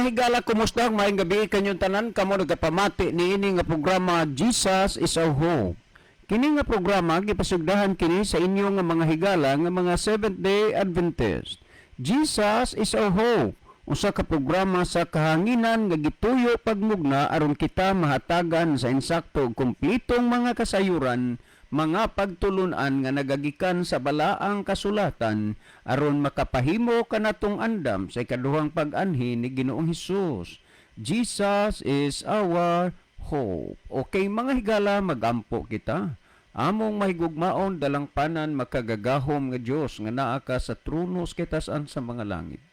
Higala, kumusta? Maayong gabi kanyong tanan kamo nagapamati niini nga programa, Jesus is Our Hope. Kini nga programa gipasugdahan kini sa inyo nga mga higala nga mga Seventh Day Adventist. Jesus is Our Hope. Usa ka programa sa kahanginan nga gituyo pagmugna aron kita mahatagan sa insakto ug kumplitong mga kasayuran, mga pagtulunan nga nagagikan sa balaang kasulatan aron makapahimo kanatong andam sa ikaduhang pag-anhi ni Ginoong Hesus. Jesus is our hope. Okay, mga higala, magampo kita. Among mahigugmaon, dalangpanan, makagagahom nga Dios nga naa ka sa trono sa kitasan sa mga langit.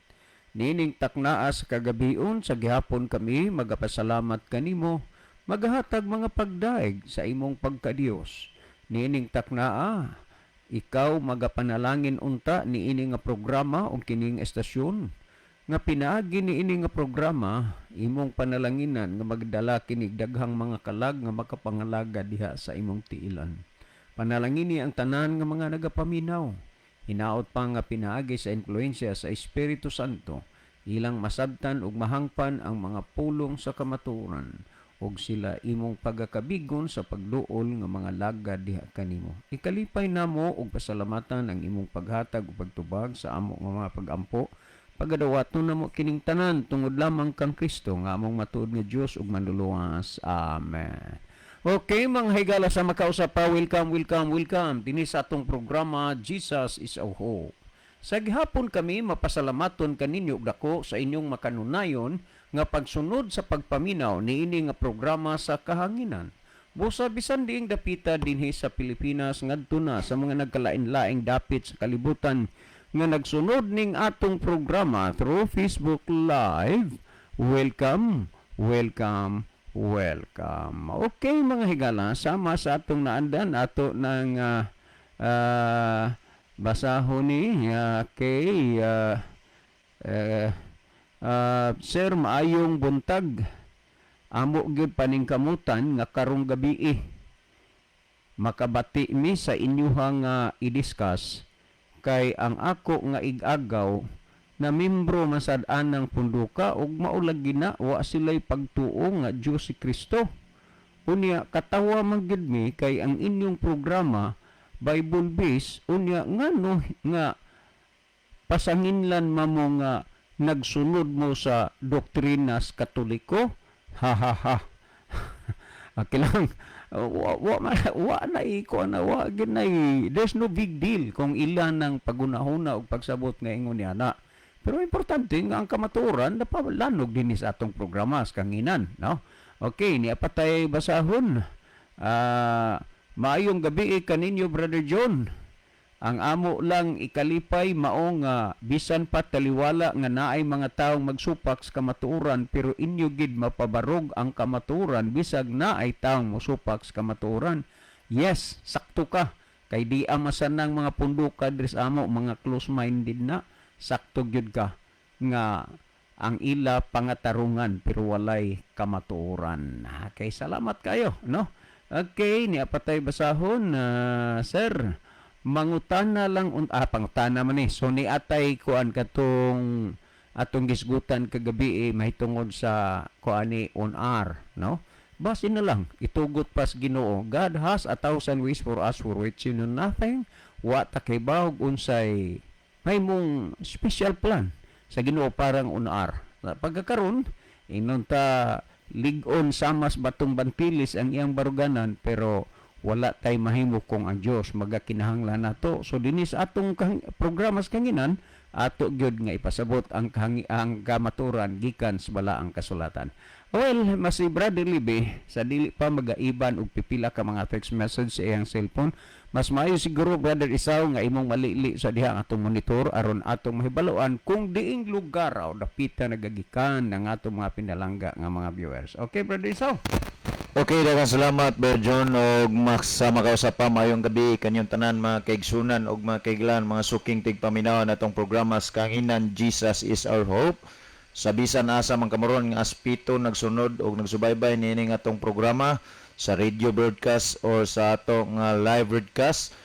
Nining taknaa sa kagabion sa gihapon kami magapasalamat kanimo, magahatag mga pagdaig sa imong pagkadiyos. Nining taknaa, ikaw magapanalangin unta niini nga programa o kining estasyon nga pinaagi niini nga programa, imong panalanginan nga magdala kinig daghang mga kalag nga makapangalaga diha sa imong tiilan. Panalangini ang tanan nga mga nagapaminaw. Hinaot pa nga pinaagi sa impluensya sa Espiritu Santo, ilang masabtan ug mahangpan ang mga pulong sa kamatuoran ug sila imong pagakabigon sa pagduol nga mga lagad diha kanimo. Ikalipay namo ug pasalamatan ang imong paghatag ug pagtubag sa amo nga mga pagampo. Pagadawaton namo kining tanan tungod lamang kang Kristo nga among matuod nga Dios ug Manluluwas. Amen. Okay, mga higala sa makausap pa, welcome, welcome, welcome dinhi sa atong programa, Jesus is Our Hope. Sa gihapon kami mapasalamaton kaninyo og dako sa inyong makanunayon nga pagsunod sa pagpaminaw niini nga programa sa kahanginan. Busa bisan diing dapita dinhi sa Pilipinas ngadto na sa mga nagkalain-laing dapit sa kalibutan nga nagsunod ning atong programa through Facebook Live. Welcome, welcome, welcome. Okay, mga higala, sama sa atong naandan, ato ng basahon ni kay "Sir, maayong buntag. Amo gyud paningkamutan nga karong gabi makabati mi sa inyuhang i-discuss kay ang ako nga ig-agaw na membro masad anang punduka ug mao lagi na wa sila'y pagtuo nga Dios si Kristo. Unya katawa man gyud mi kay ang inyong programa Bible based, unya ngano nga pasanginlan mamo nga nagsunod mo sa doktrinas Katoliko? Ha ha ha." Okay lang, wa na iko na wa gyud na, there's no big deal kung ilan ang pagunahuna ug pagsabot nga ingon niya na. Pero importante nga ang kamatuoran napalanog dinhi sa atong programa sa kanginan, no? Okay, niya patay basahon. "Maayong gabi kaninyo, Brother John. Ang amo lang ikalipay mao nga bisan pa taliwala nga naay mga taong magsupak sa kamatuoran, pero inyo gid mapabarog ang kamatuoran bisag naay taong mosupak sa kamatuoran." Yes, sakto ka. Kay di amasan ng mga punduka diri sa amo, mga close-minded na. Sakto gyud ka nga ang ila pangatarungan pero walay kamatuoran. Okay, salamat kayo, no? Okay, niya patay basahon, "Sir, mangutana lang pangutana man ni." So ni atay kuan katong atong gisgutan kagabi mahitungod sa kuani on R, no? Basin na lang itugot pas Ginoo. God has a thousand ways for us for which you know nothing. Wa ta kay bahog unsay may mong special plan sa Ginoo parang on R. Pagkakaron inon ta lig-on samas batong bantilis ang iyang baruganan, pero wala tay mahimo kung ang Dios magakinahanglan nato. So dinhi sa atong programa sa kanginan, ato gyud nga ipasabot ang kamaturan gikan sa balaang kasulatan. Well, mas si Brother Libe sa dili pa magaiban og pipila ka mga text message sa iyang cellphone. Mas maayo siguro, Brother Isaw, nga imong malili sa diha ang atong monitor aron atong mahibaluan kung diing lugar o dapita nagagikan ng atong mga pinalangga nga mga viewers. Okay, Brother Isaw. Okay, daghang salamat, Ber John, og sa makausap pa, maayong gabi kanyong tanan, mga kaigsunan og mga kaiglan, mga suking tigpaminaw natong programa sa kanginan, Jesus is Our Hope. Sa bisan asa man kamoron nga aspito nagsunod og nagsubaybay niini nga atong programa sa radio broadcast or sa atong nga live broadcast,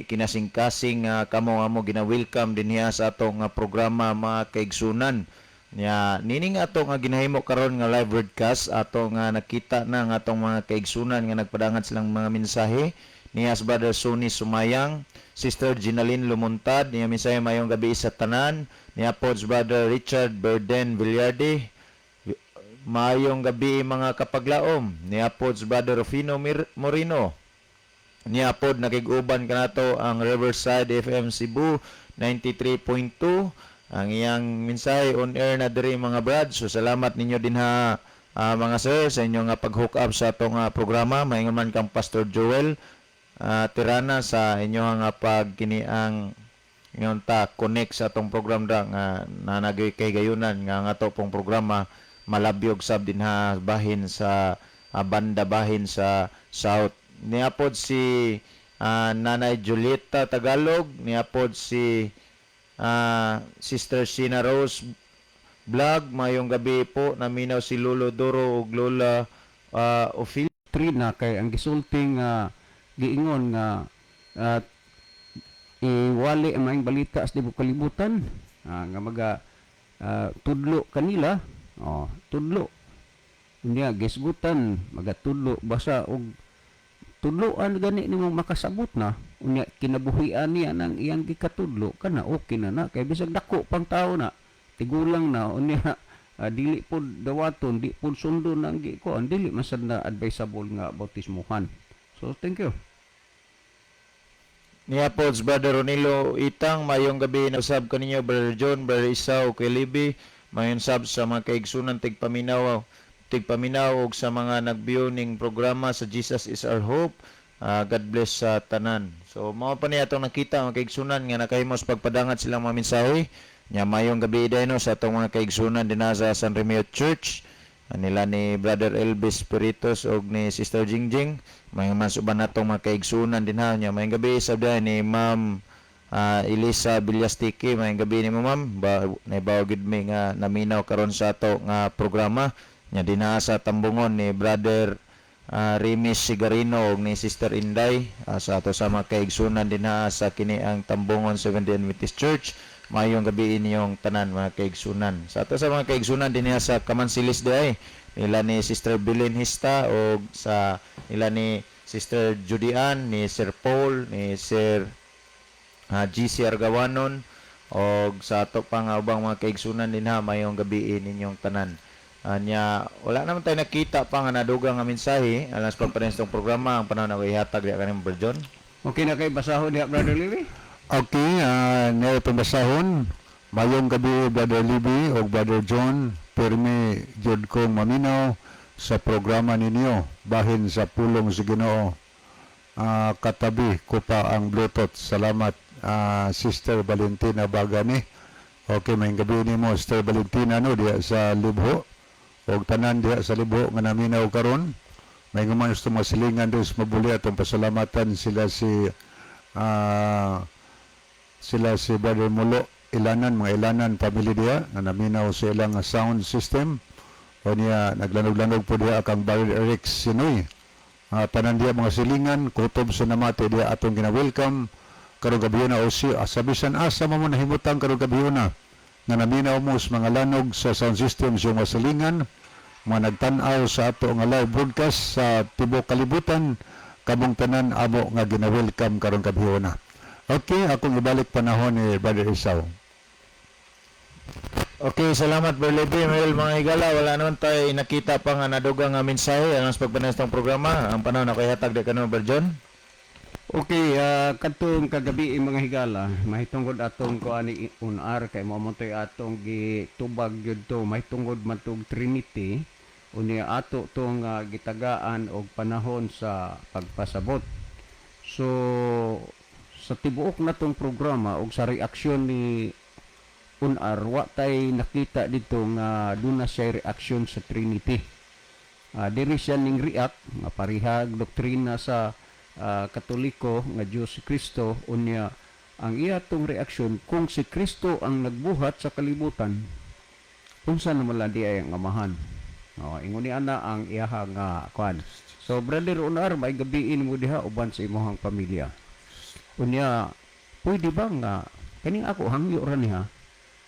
kinasing-kasing nga kamo amo gina-welcome dinhiya sa atong nga programa, mga kaigsunan. Nya nining ato nga ginahimo karon nga live broadcast, ato nga nakita na nga atong mga kaigsunan nga nagpadangat silang mga mensahe niya si Brother Sonny Sumayang, Sister Ginaline Lumuntad, niya mensahe, "Mayong gabi sa tanan." Niya pod si Brother Richard Berden Villarde, "Maayong gabi, mga kapaglaom." Niya pod si Brother Rufino Morino. Niya pod nakig-uban kanato ang Riverside FM Cebu 93.2. Ang iyang mensahe, "On air na diri, mga brad." So salamat ninyo din ha, mga sir, sa inyong nga pag-hook up sa atong programa. Maingon man kang Pastor Joel Tirana sa inyong nga pag kini ang ingon ta connect sa atong program da nga nanagay kay gayunan nga ang ato pong programa malabyog sab dinha bahin sa banda bahin sa South. Niya pod si Nanay Julieta Tagalog, niya pod si Sister Sina Rose Vlog, "Mayong gabi po." Naminaw si Lolo Doro ug Lola Ophelia. Trina kay ang gisulti nga giingon nga iwali ang maayong balita sa tibuok kalibutan, nga maga tudlo kanila, oh, tudlo unya gisgutan magatudlo basa og tudloan gani nimo makasabot na, unya kinabuhian niya nang iyang gikatudlo kana, okay na na kay bisag dako pang tao na, tigulang na, unya dili pod dawaton, di pod sundon ang gikuan, dili man sad na advisable nga bautismuhan. So thank you. Niya po, Brother Ronilo Itang, "Mayong gabi na usab kaninyo, Brother John, Brother Isaw, kay Libby, mayon sab sa mga kaigsunan tigpaminaw ug sa mga nag-view ning programa sa Jesus is Our Hope. Ah, God bless sa tanan." So mao pa niya atong nakita mga kaigsunan nga nakahimos pagpadangat silang mga mensahe. Nya mayong gabi no sa atong mga kaigsunan dinha sa San Remio Church nila ni Brother Elvis Peritos og ni Sister Jingjing. May man uban natong mga kaigsunan dinha. Nya mayong gabi sa ni Ma'am Elisa Villastiki. Mayong gabi nimo, ma'am. Ba naibaw gid mi nga naminaw karon sa ato nga programa. Nya dinha sa Tambungon ni Brother Remis Sigarino ug ni Sister Inday, sa ato sa mga kaigsunan dinha sa kini ang Tambungon Seventh-day Adventist Church. Mayong gabi inyong tanan, mga kaigsunan. Sa ato sa mga kaigsunan dinha sa Kamansilis diay nila ni Sister Bilin Hista o sa nila ni Sister Judian, ni Sir Paul, ni Sir GC Argawanon og sa ato pa nga ubang mga kaigsunan dinha, mayong gabi ninyong tanan. Anya wala naman tayo nakita pa nga nadugang nga mensahe alang sa pagpares tong programa. Ang panahon na ihatag diha kaning Brother John. Okay na kay basahon diha, Brother Levi. Okay, ngayon pambasahon. "Mayong gabi, Brother Libby o Brother John, pirmi jud kong maminaw sa programa ninyo bahin sa pulong sa Ginoo. Katabi ko pa ang Bluetooth. Salamat, Sister Valentina Bagani." Okay, mayong gabi nimo, Sister Valentina, no, diha sa Libho. Og tanan diha sa Libho nga naminaw karon. May man gusto masilingan doon sa mabuli, atong pasalamatan sila si Brother Mulo Ilanan, mga Ilanan family diha nga naminaw sa ilang sound system. O niya naglanog-lanog po diha kang Brother Eric Sinoy. Tanan diha mga silingan, kutob sa namati diha, atong gina-welcome karong gabi na o si sa bisan asa mo nahimutang karong gabi na nga naminaw mo sa mga lanog sa sound system sa mga silingan, mga nagtan-aw sa ato nga live broadcast sa tibuok kalibutan, kamong tanan amo nga gina-welcome karong gabi na. Okay, akong ibalik panahon ni Brother Isao. Okay, salamat, Brother Levi. Well, mga higala, wala naman tayo nakita pa nga nadugang nga mensahe alang sa pagpanas ng programa. Ang panahon ako ihatag di kano, Brother John. Okay, kadtong kagabi, mga higala, mahitungod atong kuan ni unar kay mao man to'y atong gitubag gyud to mahitungod man tog Trinity, unya ato tong gitagaan og panahon sa pagpasabot. So sa tibuok natong programa og sa reaksyon ni unar, wa tay nakita dito nga duna siya reaksyon sa Trinity. Diri siya ning react nga parihag doktrina sa Katoliko nga Diyos si Kristo, unya ang iya tong reaksyon, kung si Kristo ang nagbuhat sa kalibutan, unsa naman lang di ay ang Amahan? No, ingon ni ana ang iyaha nga kuan. So Brother Unar, may gabiin mo diha uban sa imong pamilya. Unya pwede ba nga kaning ako hangyo ra niya?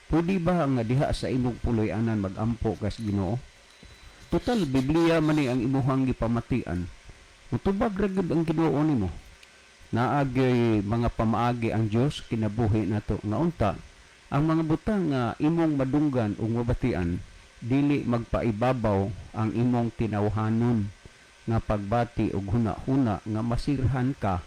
Pwede ba nga diha sa imong puloy-anan magampo kas Ginoo? Total, Biblia man ni ang imuhang gipamatian. Mutubag ra gyud ang Ginoo nimo. Naa gyoy mga pamaagi ang Dios kinabuhi nato nga unta ang mga butang nga imong madunggan ug mabatian, dili magpaibabaw ang imong tinawhanon nga pagbati ug huna-huna nga masirhan ka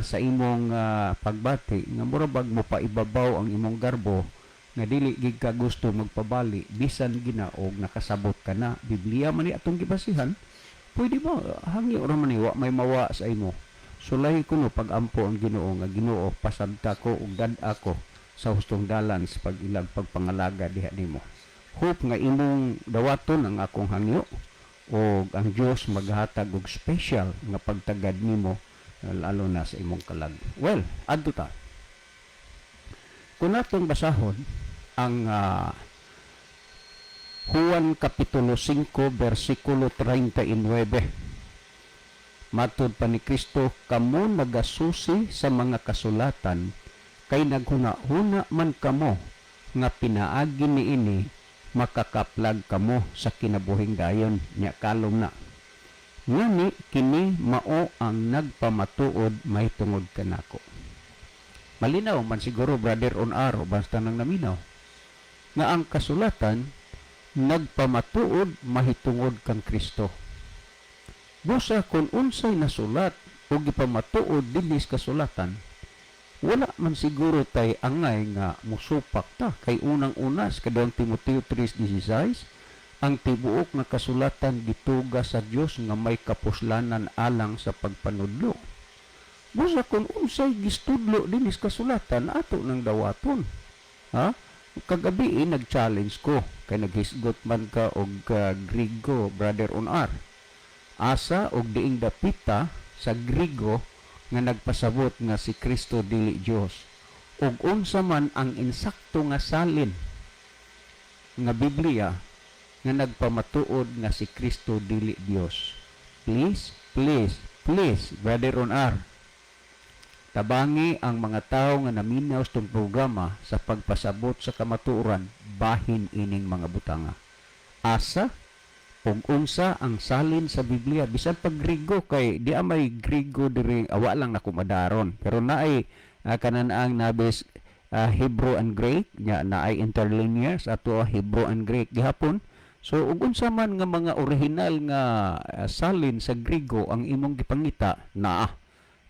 sa imong pagbati nga mura bag mopaibabaw ang imong garbo nga dili gid ka gusto magpabali bisan gina og nakasabot ka na. Biblia man ni atong gibasihan. Pwede ba hangyo ra man ni, wa may mawa sa imo, sulay kuno pagampo ang Ginoo nga, "Ginoo, pasabta ko ug dad-a ko sa hustong dalan sa pag-ilag, pagpangalaga diha nimo." Hope nga imong dawaton ang akong hangyo o ang Dios maghatag og special nga pagtagad nimo, lalo na sa imong kalag. Well, adto ta. Kung atong basahon ang Juan Kapitulo 5 versikulo 39. Matod pa ni Kristo, "Kamo nagasusi sa mga kasulatan kay naghuna-huna man kamo nga pinaagi niini makakaplag kamo sa kinabuhing dayon." Nya kalom na. "Ngani kini mao ang nagpamatuod mahitungod kanako." Malinaw man siguro, Brother on aro, basta nang naminaw nga ang kasulatan nagpamatuod mahitungod kang Kristo. Busa kung unsay nasulat o gipamatuod dinhi sa kasulatan, wala man siguro tay angay nga musupak ta kay unang-una sa 2 Timoteo 3:16, ang tibuok nga kasulatan gituga sa Dios nga may kapuslanan alang sa pagpanudlo. Busa kung unsay gistudlo dinhi sa kasulatan, ato nang dawaton. Ha? Kagabi eh, nag-challenge ko kay naghisgot man ka og Grigo, Brother on R. Asa og diing dapita sa Grigo nga nagpasabot nga si Kristo dili Dios? Ug unsa man ang insakto nga salin nga Biblia nga nagpamatuod nga si Kristo dili Dios? Please, please, please, Brother on R. Tabangi ang mga tao nga naminaw sa itong programa sa pagpasabot sa kamatuoran bahin ining mga butanga. Asa ug unsa ang salin sa Biblia bisan pag Grigo, kay di may Grigo diri, awa lang nako madaron, pero naay kanan ang nabis Hebrew and Greek nya, naay interlinear sa ato, Hebrew and Greek gihapon. So ug unsa man nga mga orihinal nga salin sa Grigo ang imong gipangita naa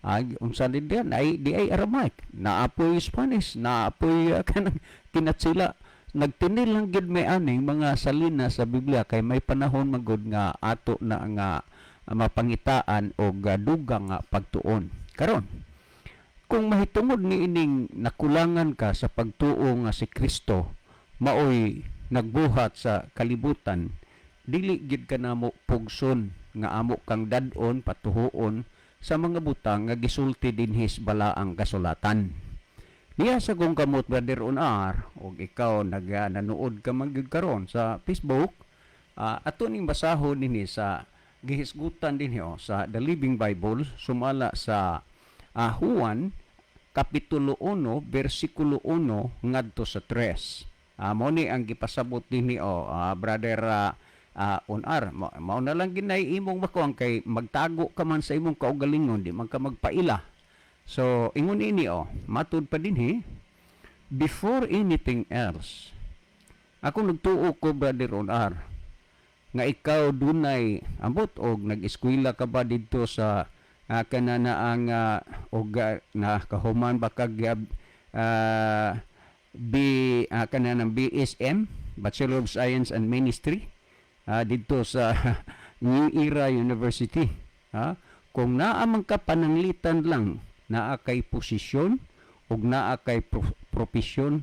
ay unsa din diyan ay di ay Aramaic, naa poy Spanish, naa poy kanang kinatsila. Nagtinil lang gid may aning mga salina sa Biblia kay may panahon magud nga ato na nga mapangitaan og dugang nga pagtuon. Karon, kung mahitungod ni ining nakulangan ka sa pagtuo nga si Kristo maoy nagbuhat sa kalibutan, dili gid ka namo pugson nga amo kang dad-on patuhuon sa mga butang nga gisulti dinhi sa balaang kasulatan. Niya sa kong kamot, Brother on R, og ikaw nag nanood ka man gyud karon sa Facebook, ato ning basahon dinhi sa gihisgutan dinhi oh, sa The Living Bible sumala sa Juan Kapitulo 1 bersikulo 1 ngadto sa 3. Mao ni ang gipasabot dinhi oh, Brother on R. Mao na lang ginay imong makuang kay magtago ka man sa imong kaugalingon, di man ka magpaila. So, ingon ini oh, matud pa dinhi, "Before anything else," ako nagtuo ko, Brother on R, nga ikaw dunay ambot og nag-eskwela ka ba didto sa kanana ang og na kahuman ba kag B kanang BSM, Bachelor of Science and Ministry, didto sa New Era University, ha? Kung naa man ka, pananglitan lang naa kay posisyon ug naa kay propesyon,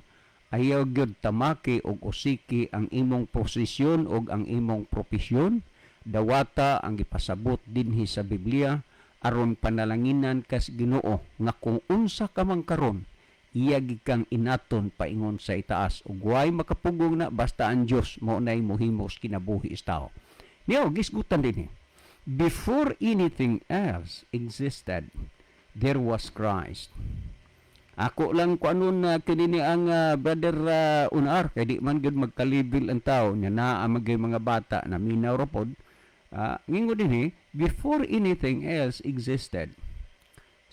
ayaw gyud tamaki og usiki ang imong posisyon ug ang imong propesyon. Dawata ang gipasabot dinhi sa Biblia aron panalanginan kas Ginoo nga kung unsa ka man karon, iya gid kang inaton paingon sa itaas ug way makapugong na basta ang Dios mao nay mohimos kinabuhi sa tao. Niyo gisgutan dinhi, "Before anything else existed, there was Christ." Ako lang kuanon na kini ni ang brother Unar kay di man gyud magkalibil ang tao nya naa magay mga bata na minaw ra pod. Ngingon dinhi, before anything else existed,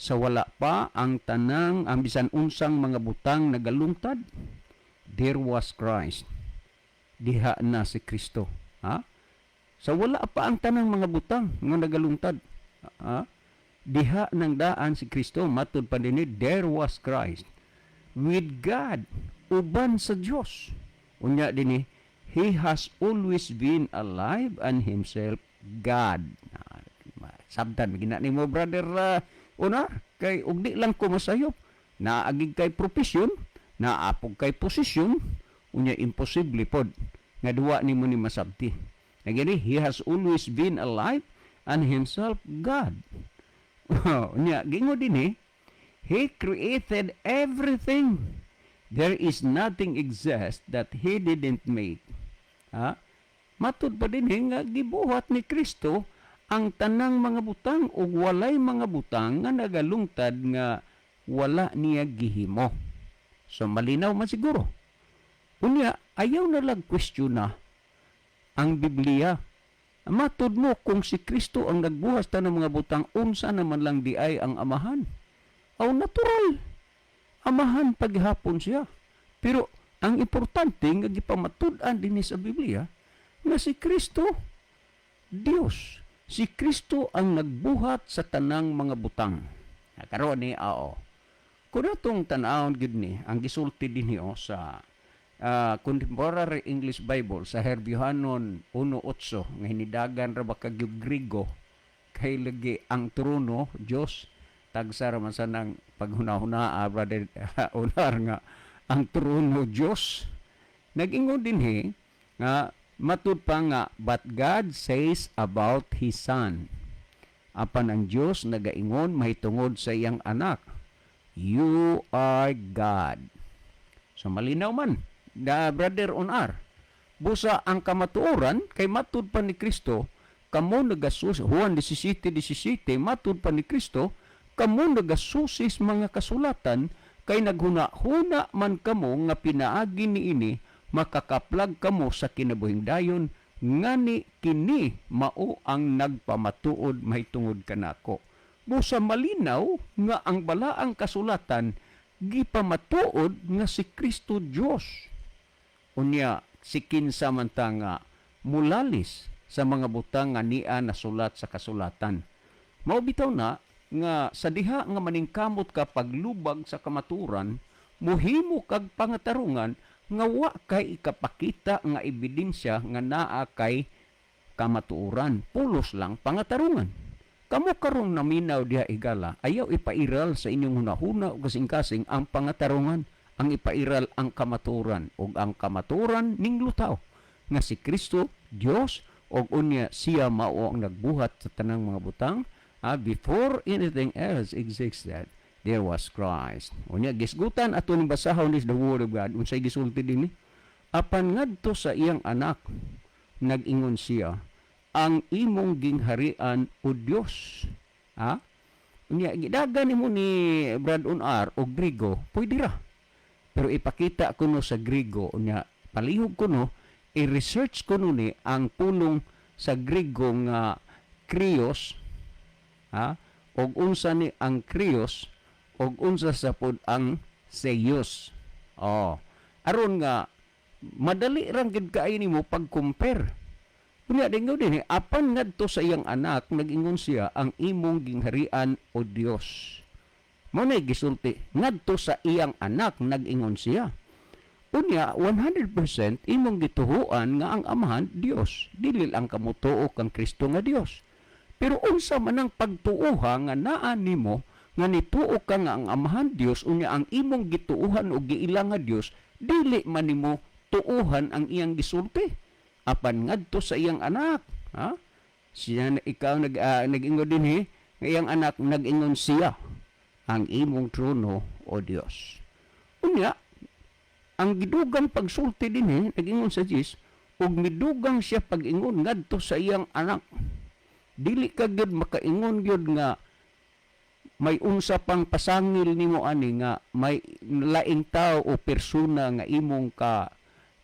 sa wala pa ang tanang ang bisan unsang mga butang nagalungtad, there was Christ. Diha na si Kristo, ha? Sa wala pa ang tanang mga butang nga nagalungtad, ha? Diha nang daan si Kristo. Matud pa dinhi, there was Christ with God, uban sa Dios. Unya dinhi, he has always been alive and himself God. Ah, sabtan gina nimo, brother Unar, kay og di lang ko masayop, naagig kay profesyon, naapog kay posisyon. Unya imposible pod nga duwa nimo ni masabti. Nagini, he has always been alive and himself God. Unya gingo dinhi, he created everything. There is nothing exists that he didn't make. Ha? Matud pa dinhi nga gibuhat ni Kristo ang tanang mga butang ug walay mga butang nga nagalungtad nga wala niya gihimo. So malinaw man siguro. Unya, ayaw na lang question na ang Biblia. Matud mo, kung si Kristo ang nagbuhat ta ng mga butang, unsa naman lang di ay ang Amahan? Aw, natural. Amahan paghapon siya. Pero ang importante nga gipamatud-an dinhi sa Biblia nga si Kristo Dios. Si Kristo ang nagbuhat sa tanang mga butang. Ah, karon ni, oo. Kung atong tan-awon gid ni ang gisulti dinhi, oh, sa Contemporary English Bible sa Herbiohanon 1.8 nga hinidagan ra ba kag Griego, kay lagi ang trono Dios, tagsa ra man sa nang paghuna-huna, brother Unar, nga ang trono Dios. Nag-ingon dinhi nga matud pa nga, "But God says about his Son," apan ang Dios nagaingon mahitungod sa iyang anak, "You are God." So malinaw man da, brother Onar. Busa ang kamatuoran kay matud pa ni Kristo, kamo nagasusi, Juan 17:17, matud pa ni Kristo, kamo nagasusi sa mga kasulatan kay naghuna-huna man kamo nga pinaagi niini makakaplag kamo sa kinabuhing dayon, ngani kini mao ang nagpamatuod mahitungod kanako. Busa malinaw nga ang balaang kasulatan gipamatuod nga si Kristo Dios. Unya si kinsa man ta nga mulalis sa mga butang nga niya nasulat sa kasulatan? Mao bitaw na nga sa diha nga maningkamot ka paglubag sa kamaturan, muhimo kag pangatarungan nga wa kay ikapakita nga ebidensya nga naa kay kamatuoran, pulos lang pangatarungan. Kamo karong naminaw diha, igala, ayaw ipairal sa inyong hunahuna o kasing-kasing ang pangatarungan. Ang ipairal ang kamatuoran, ug ang kamatuoran ninglutaw nga si Kristo Dios ug unya siya mao ang nagbuhat sa tanang mga butang. Before anything else existed, there was Christ. Unya gisgutan ato ning basahon is the word of God. Unsay gisulti dinhi? Apan ngadto sa iyang anak nag-ingon siya, "Ang imong gingharian, o Dios." Ha? Unya gidagan nimo ni Brad Unar og Griego, pwede ra. Pero ipakita kuno sa Griego, unya palihog kuno i-research kuno ni ang pulong sa Griego nga krios, ha, og unsa ni ang krios og unsa sa pod ang theos. Oh, aron nga madali rang gid kaayo nimo pag-compare. Unya dingaw din, apan ngadto sa iyang anak nag-ingon siya, "Ang imong gingharian, o Dios." Mo na gisulti, ngadto sa iyang anak nag-ingon siya. Unya 100% imong gituhuan nga ang Amahan Dios, dili lang kamutuo kang Kristo nga Dios. Pero unsa man ang pagtuoha nga naa nimo nga nituo ka nga ang Amahan Dios, unya ang imong gituohan o giila nga Dios, dili man nimo tuohan ang iyang gisulti? Apan ngadto sa iyang anak, ha, siya ikaw nag-ingon dinhi nga iyang anak nag-ingon siya, "Ang imong trono, o Dios." Unya ang gidugang pagsulti dinhi, nag-ingon sa Diyos ug midugang siya pag-ingon ngadto sa iyang anak. Dili ka gyud makaingon gyud nga May unsa pang pasangil nimo ani nga may laing tao o persona nga imong ka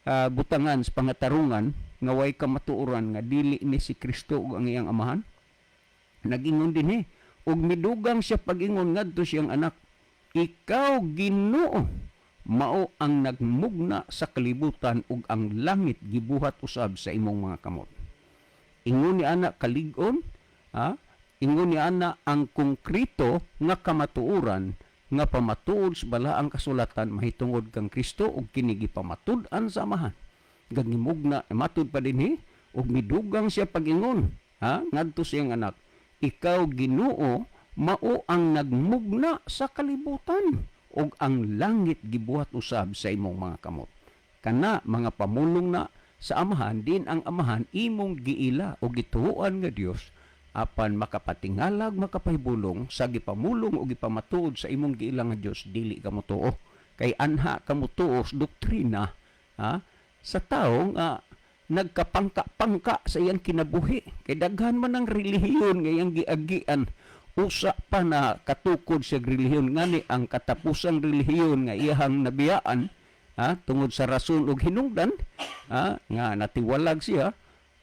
butangan sa pangatarungan nga way kamatuoran nga dili ni si Kristo ug ang iyang Amahan? Nagingon dinhi ug midugang siya pag-ingon ngadto siyang anak, "Ikaw, Ginoo, mao ang nagmugna sa kalibutan ug ang langit gibuhat usab sa imong mga kamot." Ingon ni ana kalig-on, ha? Ingon ni ana ang konkreto nga kamatuoran nga pamatuod sa Balaang Kasulatan mahitungod kang Kristo ug kini gipamatud-an sa Amahan. Gagimugna matud pa dinhi ug midugang siya pag-ingon, ha, ngadto siyang anak, "Ikaw, Ginoo, mao ang nagmugna sa kalibutan ug ang langit gibuhat usab sa imong mga kamot." Kana mga pamulong na sa Amahan din ang Amahan imong giila o gituoan nga Dios, apan makapatingalag, makapahibulong sa gipamulong o gipamatuod sa imong giila nga Dios, dili ka motuo kay anha ka motuo sa doktrina, ha, sa tawo nga nagkapangka-pangka sa iyang kinabuhi, kay daghan man ang relihiyon nga iyang giagian. Usa pa na katukod sa relihiyon ngani ang katapusang relihiyon nga iyahang nabiyaan, ha, tungod sa rason ug hinungdan, ha, nga natiwalag siya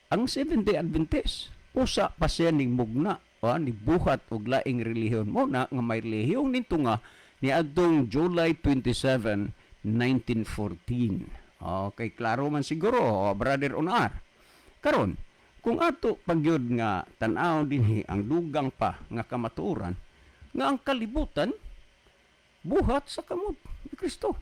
ang Seventh Day Adventist. Usa pa siya ning mugna, ha, ni buhat og laing relihiyon mo na nga may relihiyon nito nga niadtong July 27, 1914. Okay, klaro man siguro, oh, Brother Onar. Karon, kung ato pagyud nga tan-aw dinhi ang dugang pa nga kamatuoran nga ang kalibutan buhat sa kamot ni Kristo.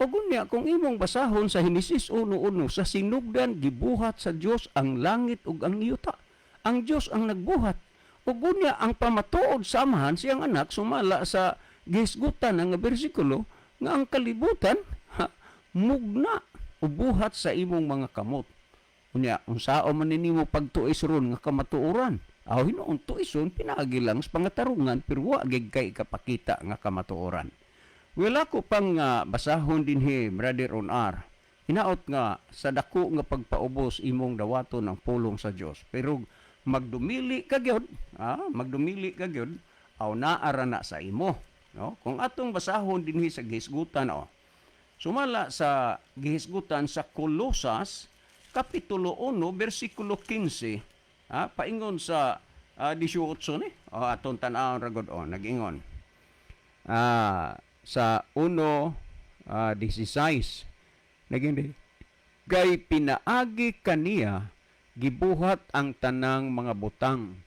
O unya kung imong basahon sa Henesis 1:1, sa sinugdan gibuhat sa Dios ang langit ug ang yuta. Ang Dios ang nagbuhat. Ug unya ang pamatuod sa Amahan siyang anak sumala sa gihisgutan nga bersikulo nga ang kalibutan, ha, mugna o buhat sa imong mga kamot. Unya, unsao man nimo pagtuis ron nga kamatuoran? Aw hinuon tuison pinaagi lang sa pangatarungan, pero wa gid kay kapakita nga kamatuoran. Wala ko pang basahon dinhi, Brother on R. Hinaot nga sa dako nga pagpaubos imong dawaton ang pulong sa Dios. Pero magdumili ka gyud, ha? Magdumili ka gyud, aw naara na sa imo, no? Kung atong basahon dinhi sa gihisgutan, oh. Sumala sa gihisgutan sa Kolosas kapitulo 1 bersikulo 15, ha, paingon sa 18 ni. Oh, atong tan-awon ra gud, oh, nag-ingon. Sa 1 16 naging kay pinaagi kaniya gibuhat ang tanang mga butang.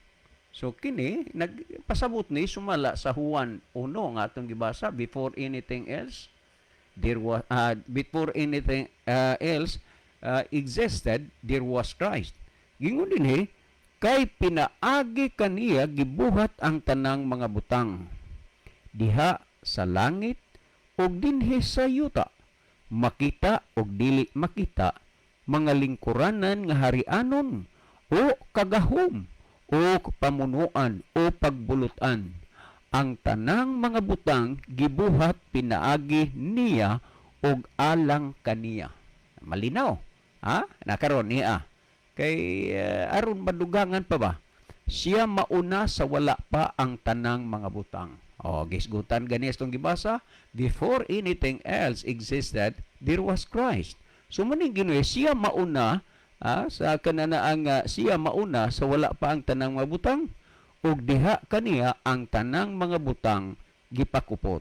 So kini nagpasabot ni sumala sa Juan 1 nga atong gibasa, before anything else there was before anything else existed, there was Christ. Gingon dinhi, kay pinaagi kaniya gibuhat ang tanang mga butang diha sa langit ug dinhi sa yuta, makita ug dili makita, mga lingkuranan nga harianon o kagahom o pamunuan o pagbulutan. Ang tanang mga butang gibuhat pinaagi niya ug alang kaniya. Malinaw, ha, nakaron niya kay aron madugangan pa ba, siya mauna sa wala pa ang tanang mga butang. O gisgutan gani itong gibasa, before anything else existed, there was Christ. So maning Ginoo siya mauna, sa kananaang siya mauna sa wala pa ang tanang mga butang ug diha kaniya ang tanang mga butang gipakupot.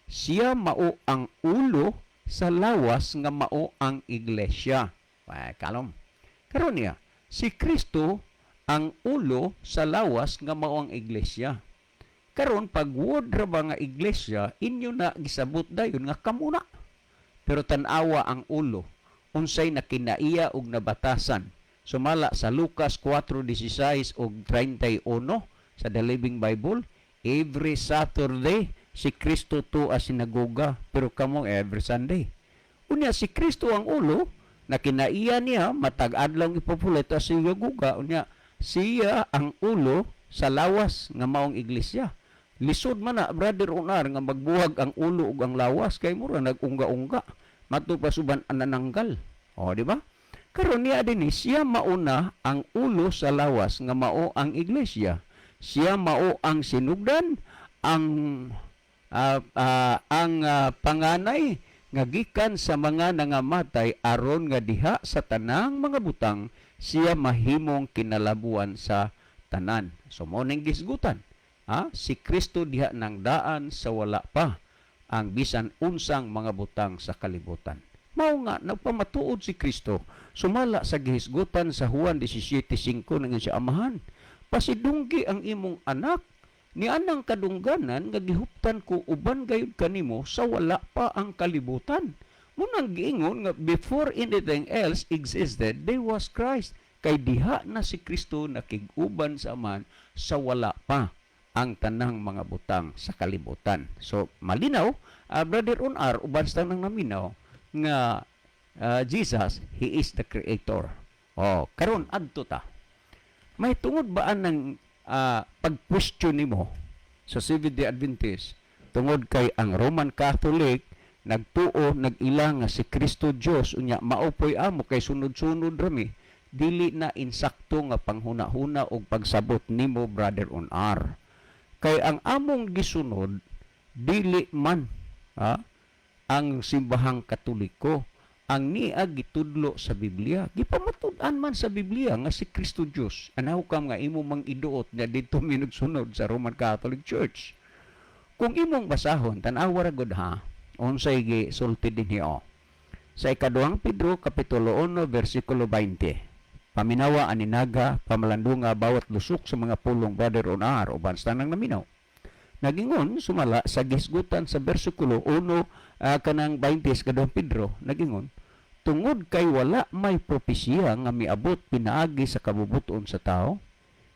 Siya mao ang ulo sa lawas nga mao ang iglesia. Ay, kalom. Karon niya, si Kristo ang ulo sa lawas nga mao ang iglesia. Karon pag word ra ba nga iglesia, inyo na gisabot dayon nga kamuna. Pero tan-awa ang ulo, unsay nakinaiya og nabatasan. Sumala sa Lucas 4:16 ug 31 sa The Living Bible, every Saturday si Kristo to a sinagoga, pero kamo every Sunday. Unya si Kristo ang ulo, nakinaiya niya matag adlaw ipopulit sa sinagoga, unya siya ang ulo sa lawas nga maong iglesia. Lisod man na, Brother Unar, nga magbuhag ang ulo ug ang lawas kay mura nag-ungga-ungga. Mato pa suban anananggal. O, di ba? Karon niya din siya mauna ang ulo sa lawas nga mao ang iglesia. Siya mao ang sinugdan, ang panganay nga gikan sa mga nangamatay, aron nga diha sa tanang mga butang siya mahimong kinalabuan sa tanan. So mao ning gisgutan. Ha? Si Kristo diha nang daan sa wala pa ang bisan unsang mga butang sa kalibutan. Mao nga nagpamatuod si Kristo sumala sa gihisgutan sa Juan 17:5 nang siya Amahan. Pasidunggi ang imong anak ni anang kadungganan nga gihuptan ko uban gayud kanimo sa wala pa ang kalibutan. Munang giingon nga before anything else existed, there was Christ. Kay diha na si Kristo nakig-uban sa Amahan sa wala pa ang tanang mga butang sa kalibutan. So malinaw, Brother Unar, uban sa tanang naminaw nga Jesus, He is the creator. Oh, karon adto ta. May tungod ba ng pag-question nimo sa Seventh-day Adventist tungod kay ang Roman Catholic nagtuo, nag-ila nga si Kristo Dios, unya mao poy amo kay sunod-sunod rami? Dili na insakto nga panghuna-huna og pagsabot nimo, Brother on R, kay ang among gisunod dili man, ha, ang Simbahang Katoliko. Ang niya gitudlo sa Biblia, gipamatud-an man sa Biblia nga si Kristo Dios. Anaw kam nga imo mang iduot nga didto mi nagsunod sa Roman Catholic Church. Kung imong basahon, tan-awa ra gud ha, unsay gi sulti dinhi o sa Ikaduhang Pedro kapitulo 1 bersikulo 20. Paminawa aninaga, pamalandunga bawat lusok sa mga pulong, Brother Onar, uban sa tanang naminaw. Nagingon sumala sa gisgutan sa bersikulo 1 kanang 20 sa Ikaduhang Pedro, nagingon, "Tungod kay wala may propesiya nga miabot pinaagi sa kabubuton sa tao,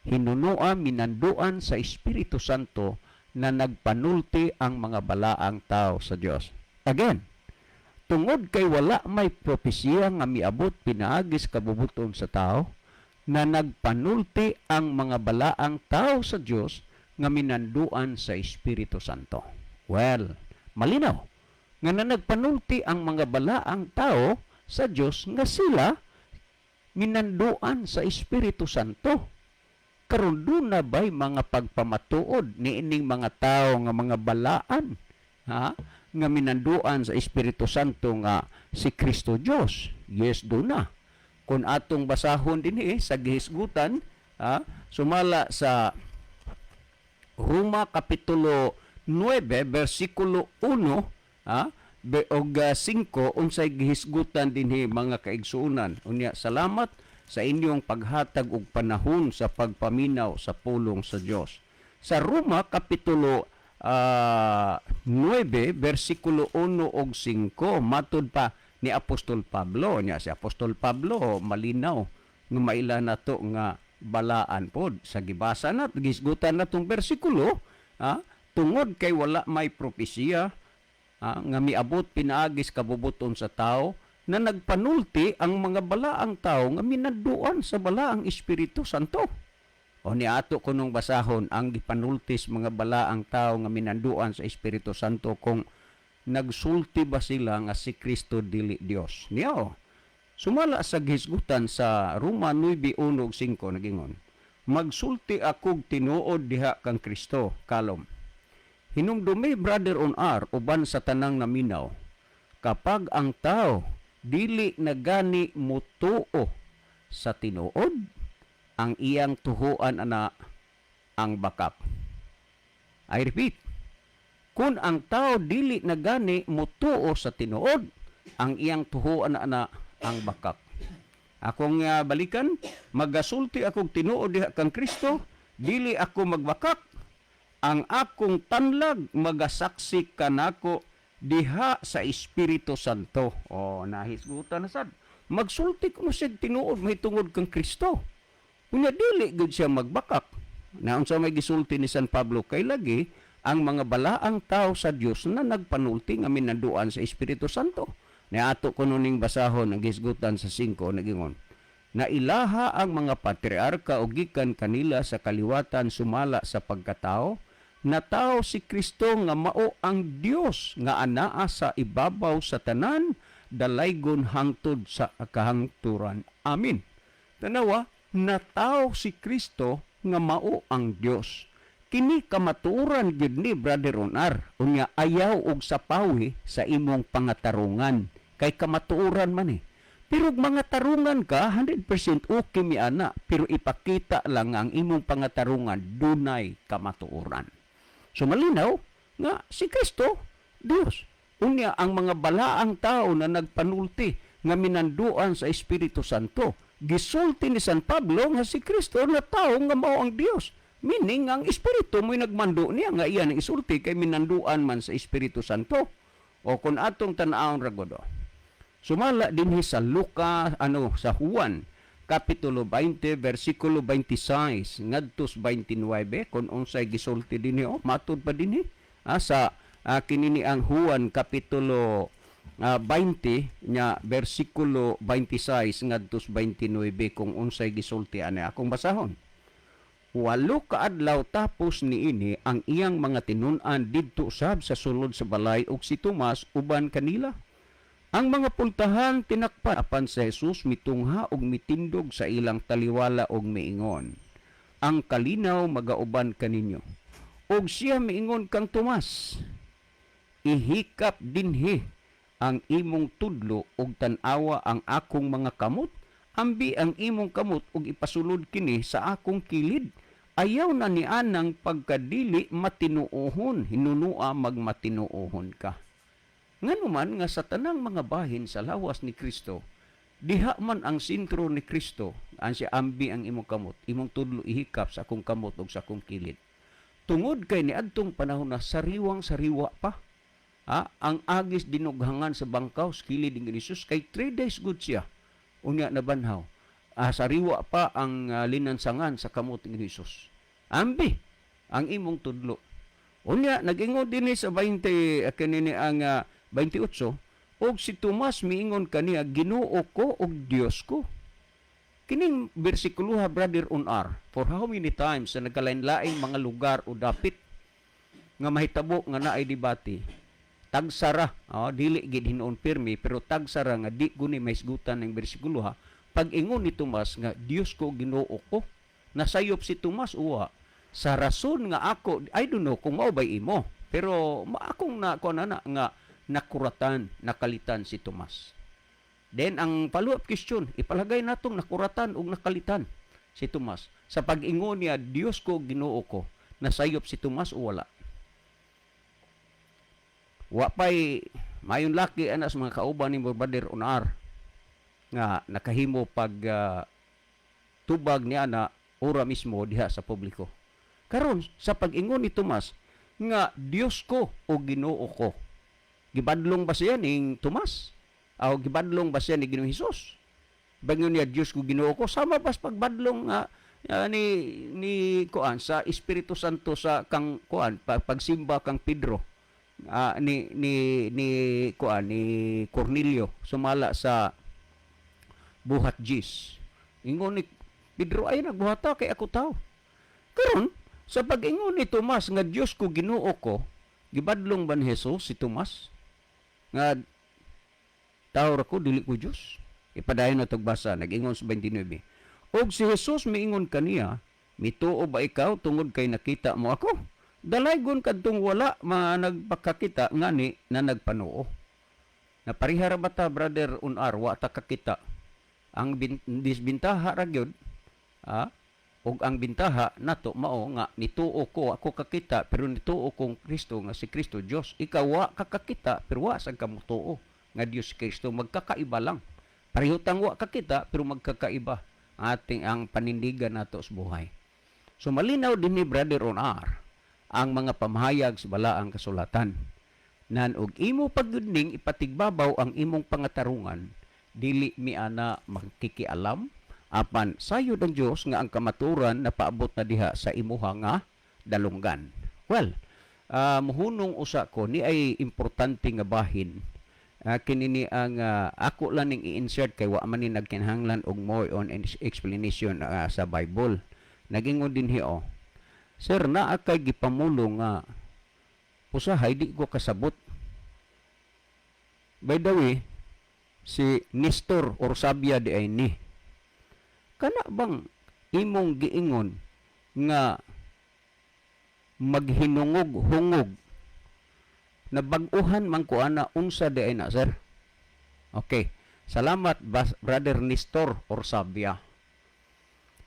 hinunua minanduan sa Espiritu Santo na nagpanulti ang mga balaang tao sa Dios." Again, tungod kay wala may propesiya nga miabot pinaagi sa kabubuton sa tao, na nagpanulti ang mga balaang tao sa Dios nga minanduan sa Espiritu Santo. Well, malinaw nga na nagpanulti ang mga balaang tao sa Dios nga sila minanduan sa Espiritu Santo. Karon, duna ba'y mga pagpamatuod ni ining mga tao nga mga balaan, ha, nga minanduan sa Espiritu Santo nga si Kristo Dios? Yes, duna. Kung atong basahon dinhi sa gihisgutan, ha, sumala sa Roma kapitulo 9 bersikulo 1, ha, og 5, unsay gihisgutan dinhi, mga kaigsuonan. Unya salamat sa inyong paghatag og panahon sa pagpaminaw sa pulong sa Dios. Sa Roma kapitulo 9 bersikulo 1 og 5, matud pa ni Apostol Pablo nya, si Apostol Pablo malinaw nga maila nato nga balaan pod sa gibasa na gisgutan natong bersikulo, ha, tungod kay wala may propesiya, ha, nga miabot pinaagis kabubuton sa tao, na nagpanulti ang mga balaang tao nga minanduan sa Balaang Espiritu Santo. O ni ato kunong basahon ang gipanultis mga balaang tao nga minanduan sa Espiritu Santo kung nagsulti ba sila nga si Kristo dili Dios. Niyo. Sumala sa gihisgutan sa Roma 9:1 ug 5, nagingon, "Magsulti akog tinuod diha kang Kristo, kalom." Hinumdumi, Brother on R, uban sa tanang naminaw, kapag ang tao dili na gani mutuo sa tinuod, ang iyang tuhuan ana ang bakak. I repeat, kung ang tao dili na gani mutuo sa tinuod, ang iyang tuhuan ana ang bakak. Akong balikan, magasulti akong tinuod diha kang Kristo, dili ako magbakak. Ang akong tanlag magasaksi kanako diha sa Espiritu Santo. Oh, nahisgutan na sad. Magsulti ko siya tinuod mahitungod kang Kristo. Unya dili gud siya magbakak. Na unsa may gisulti ni San Pablo, kay lagi ang mga balaang tao sa Dios na nagpanulti nga minanduan sa Espiritu Santo. Na ato kuno ning basahon ang gisgutan sa 5, nagingon, "Na ilaha ang mga patriarka o gikan kanila sa kaliwatan sumala sa pagkatao, na tao si Kristo nga mao ang Dios nga anaa sa ibabaw sa tanan, dalaygon hangtod sa kahangturan. Amen." Tanawa, natao si Kristo. nga mao ang Dios. Kini kamatuoran gyud ni, Brother Onar. Unya ayaw og sapawi sa imong pangatarungan kay kamatuoran man eh. Pero og mga tarungan ka, 100% okay mi ana, pero ipakita lang ang imong pangatarungan dunay kamatuoran. So malinaw nga si Kristo Dios. Unya ang mga balaang tao na nagpanulti nga minanduan sa Espiritu Santo, gisulti ni San Pablo nga si Kristo na tao nga mao ang Dios. Meaning ang Espiritu mo'y nagmando niya nga iyan ang isulti kay minanduan man sa Espiritu Santo. O kung atong tan-awon ra gud. Sumala dinhi sa Luka, ano, sa Juan kapitulo 20 versikulo 26 ngadto sa 29, kung unsay gisulti dinhi, oh, matud pa dinhi sa kini ni ang Juan kapitulo 20 nya versikulo 26 ngadto sa 29, kung unsay gisulti ani, akong basahon. 8 ka adlaw tapos niini, ang iyang mga tinun-an didto sab sa sulod sa balay ug si Tomas uban kanila. Ang mga pultahan tinakpan, apan si Jesus mitungha og mitindog sa ilang taliwala og miingon, "Ang kalinaw magauban kaninyo." Og siya miingon kang Tomas, "Ihikap dinhi ang imong tudlo ug tan-awa ang akong mga kamot. Ambi ang imong kamot ug ipasulod kini sa akong kilid. Ayaw na ni anang pagkadili matinuohon, hinunua magmatinuohon ka." Ngano man nga sa tanang mga bahin sa lawas ni Kristo, diha man ang sentro ni Kristo, ang siya ambi ang imong kamot, imong tudlo ihikap sa akong kamot ug sa akong kilid. Tungod kay niadtong panahon na sariwang sariwa pa. Ang agis dinughangan sa bangkaw sa kilid ni Jesus kay 3 days good siya. Unya nabanhaw. Sariwa pa ang linansangan sa kamot ni Jesus. Ambi ang imong tudlo. Unya nag-ingon dinhi sa 20 kanini ang 28, og si Tomas miingon kaniya, "Ginoo ko ug Dios ko." Kining bersikulo ha, Brother Unar, for how many times sa nagkalain-laing mga lugar o dapit nga mahitabo nga naay debate, tagsara, oh, dili gid hinuon pirmi, pero tagsara nga di guni mahisgutan ng bersikulo ha. Pag ingon ni Tomas nga "Dios ko, Ginoo ko," nasayop si Tomas uwa sa rason nga ako, I don't know kung mao bay imo, pero akong na ko na, na nga nakuratan, nakalitan si Tomas. Then ang follow-up question, ipalagay natong nakuratan ug nakalitan si Tomas. Sa pag-ingon niya, "Dios ko, Ginoo ko," nasayop si Tomas o wala? Wa pay mayon laki ana sa mga kauban ni Brother Unar nga nakahimo pag tubag niya na ora mismo diha sa publiko. Karon sa pag-ingon ni Tomas nga "Dios ko o Ginoo ko," gibadlong ba siya ning Tomas? O gibadlong ba siya ni Ginoong Hesus? Bangon niya, "Dios ko, Ginoo ko," sama pas pagbadlong nga ni ni kuan sa Espiritu Santo sa kang kuan pagsimba kang Pedro ni ni ni kuan ni Cornelio sumala sa Buhat Diyes. Ingon ni Pedro, "Ay nagbuhata kay ako tao." Karon sa pag-ingon ni Tomas nga "Dios ko, Ginoo ko," gibadlong ba ni Jesus si Tomas nga tao ra ko, dili ko Dios? Ipadayon na basa, nag-ingon sa 29. Og si Jesus miingon kaniya, "Mituo ba ikaw tungod kay nakita mo ako? Dalaygon kadtong wala ma nagpakakita ngani na nagpanuo." Naparihara ba ta, Brother Unar, wa ta kakita. Ang disbintaha ra gyud ug ang bintaha nato mao nga nituo ko, ako kakita, pero nituo kong Kristo nga si Kristo Dios. Ikaw wa ka kakita pero wa sad ka motuo nga Dios si Kristo. Magkakaiba lang. Pareho tang wa kakita pero magkakaiba ang ating ang panindigan nato sa buhay. So malinaw din ni Brother Onar ang mga pamahayag sa balaang kasulatan. Nan og imo pagyudning ipatigbabaw ang imong pangatarungan, dili mi ana magkikialam, apan sayod ang Dios nga ang kamaturan na paabot na diha sa imuha nga dalunggan. Well, muhunong usa ko ni ay importante nga bahin. Kini ni ang ako lang ning i-insert kay wa man ni nagkinahanglan og more on explanation sa Bible. Nagingon dinhi oh. "Sir, naa kay gipamulo nga usahay di ko kasabot." By the way, si Nestor Orsabia di ay ni. Kana bang imong giingon nga maghinungog hungog? Nabag-uhan man ko ana, unsa di ay na, sir? Okay. Salamat, Brother Nestor Orsabia.